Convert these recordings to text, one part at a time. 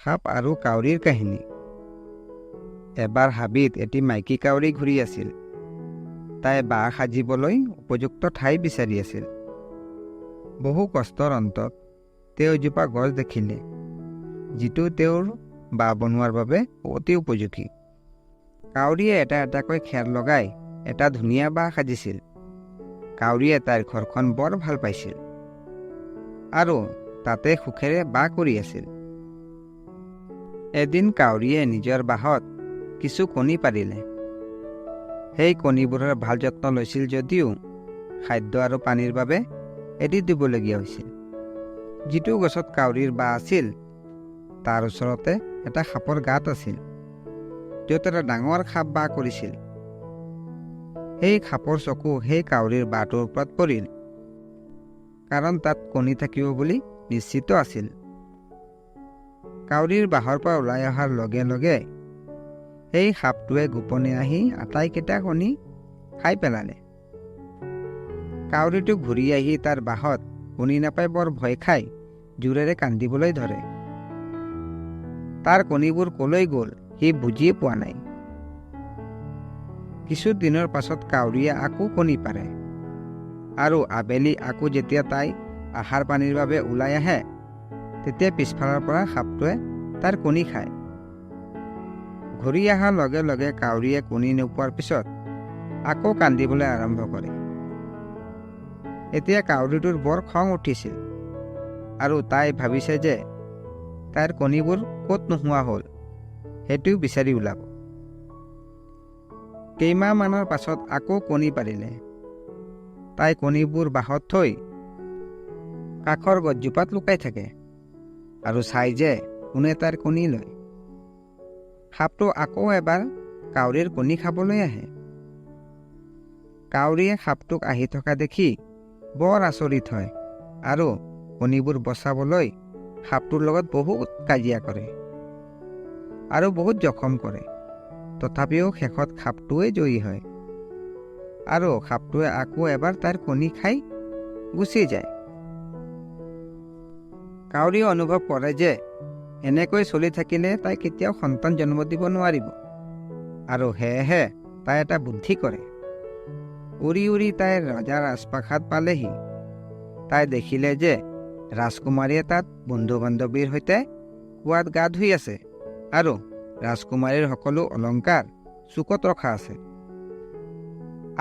সাপ আৰু কাউৰীৰ কাহিনী। এবাৰ হাবিত এটি মাইকী কাউৰী ঘূৰি আছিল। তাই বাহ সাজিবলৈ উপযুক্ত ঠাই বিচাৰি আছিল। বহু কষ্টৰ অন্তত তেওঁ এজোপা গছ দেখিলে, যিটো তেওঁৰ বাহ বনোৱাৰ বাবে অতি উপযোগী। কাউৰীয়ে এটা এটাকৈ খেৰ লগাই এটা ধুনীয়া বাহ সাজিছিল। কাউৰীয়ে তাইৰ ঘৰখন বৰ ভাল পাইছিল আৰু তাতে সুখেৰে বাস কৰি আছিল। এদিন কাউৰীয়ে নিজৰ বাহত কিছু কণী পাৰিলে। সেই কণীবোৰৰ ভাল যত্ন লৈছিল যদিও খাদ্য আৰু পানীৰ বাবে এৰি দিবলগীয়া হৈছিল। যিটো গছত কাউৰীৰ বাহ আছিল, তাৰ ওচৰতে এটা সাপৰ গাঁত আছিল, য'ত এটা ডাঙৰ সাপ বাস কৰিছিল। সেই সাপৰ চকু সেই কাউৰীৰ বাহটোৰ ওপৰত পৰিল, কাৰণ তাত কণী থাকিব বুলি নিশ্চিত আছিল। কাউৰীৰ বাহৰ পৰা ওলাই অহাৰ লগে লগে সেই সাপটোৱে গোপনে আহি আটাইকেইটা কণী খাই পেলালে। কাউৰীটো ঘূৰি আহি তাৰ বাহত কণী নাপাই বৰ ভয় খাই জোৰেৰে কান্দিবলৈ ধৰে। তাৰ কণীবোৰ কলৈ গ'ল সি বুজিয়ে পোৱা নাই। কিছু দিনৰ পাছত কাউৰীয়ে আকৌ কণী পাৰে আৰু আবেলি আকৌ যেতিয়া তাই আহাৰ পানীৰ বাবে ওলাই আহে, তেতিয়া পিছফালৰ পৰা সাপটোৱে তাৰ কণী খায়। ঘূৰি অহাৰ লগে লগে কাউৰীয়ে কণী নোপোৱাৰ পিছত আকৌ কান্দিবলৈ আৰম্ভ কৰে। এতিয়া কাউৰীটোৰ বৰ খং উঠিছিল আৰু তাই ভাবিছে যে তাইৰ কণীবোৰ ক'ত নোহোৱা হ'ল, সেইটোও বিচাৰি ওলাব। কেইমাহমানৰ পাছত আকৌ কণী পাৰিলে। তাই কণীবোৰ বাহত থৈ কাষৰ গছজোপাত লুকাই থাকে আৰু চাই যে কোনে তাইৰ কণী লয়। সাপটো আকৌ এবাৰ কাউৰীৰ কণী খাবলৈ আহে। কাউৰীয়ে সাপটোক আহি থকা দেখি বৰ আচৰিত হয় আৰু কণীবোৰ বচাবলৈ সাপটোৰ লগত বহুত কাজিয়া কৰে আৰু বহুত জখম কৰে। তথাপিও শেষত সাপটোৱে জয়ী হয় আৰু সাপটোৱে আকৌ এবাৰ তাইৰ কণী খাই গুচি যায়। কাউৰীয়ে অনুভৱ কৰে যে এনেকৈ চলি থাকিলে তাই কেতিয়াও সন্তান জন্ম দিব নোৱাৰিব আৰু সেয়েহে তাই এটা বুদ্ধি কৰে। উৰি উৰি তাই ৰজাৰ ৰাজপ্ৰাসাদ পালেহি। তাই দেখিলে যে ৰাজকুমাৰীয়ে তাত বন্ধু বান্ধৱীৰ সৈতে কুঁৱাত গা ধুই আছে আৰু ৰাজকুমাৰীৰ সকলো অলংকাৰ চুকত ৰখা আছে।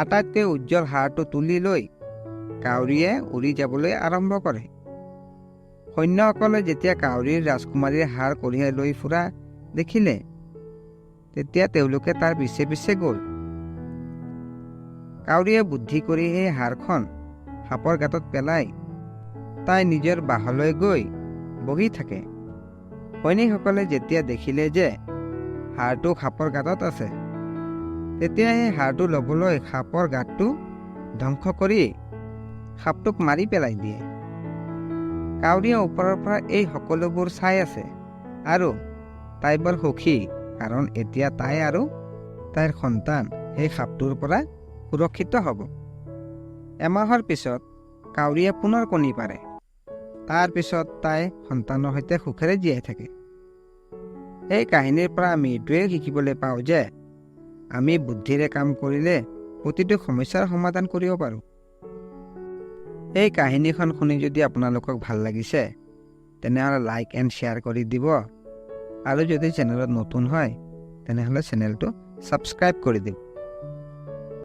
আটাইতকৈ উজ্জ্বল হাৰটো তুলি লৈ কাউৰীয়ে উৰি যাবলৈ আৰম্ভ কৰে। সৈন্যসকলে যেতিয়া কাউৰীৰ ৰাজকুমাৰীৰ হাৰ কঢ়িয়াই লৈ ফুৰা দেখিলে, তেতিয়া তেওঁলোকে তাৰ পিছে পিছে গ'ল। কাউৰীয়ে বুদ্ধি কৰি সেই হাৰখন সাপৰ গাঁতত পেলাই তাই নিজৰ বাহলৈ গৈ বহি থাকে। সৈনিকসকলে যেতিয়া দেখিলে যে হাৰটো সাপৰ গাঁতত আছে, তেতিয়া সেই হাৰটো ল'বলৈ সাপৰ গাঁতটো ধ্বংস কৰি সাপটোক মাৰি পেলাই দিয়ে। কাউৰীয়ে ওপৰৰ পৰা এই সকলোবোৰ চাই আছে আৰু তাই বৰ সুখী, কাৰণ এতিয়া তাই আৰু তাইৰ সন্তান সেই সাপটোৰ পৰা সুৰক্ষিত হ'ব। এমাহৰ পিছত কাউৰীয়ে পুনৰ কণী পাৰে। তাৰ পিছত তাই সন্তানৰ সৈতে সুখেৰে জীয়াই থাকে। এই কাহিনীৰ পৰা আমি এইটোৱে শিকিবলৈ পাওঁ যে আমি বুদ্ধিৰে কাম কৰিলে প্ৰতিটো সমস্যাৰ সমাধান কৰিব পাৰোঁ। এই কাহিনীখন শুনি যদি আপোনালোকক ভাল লাগিছে, তেনেহ'লে লাইক এণ্ড শ্বেয়াৰ কৰি দিব আৰু যদি চেনেলত নতুন হয়, তেনেহ'লে চেনেলটো ছাবস্ক্ৰাইব কৰি দিব।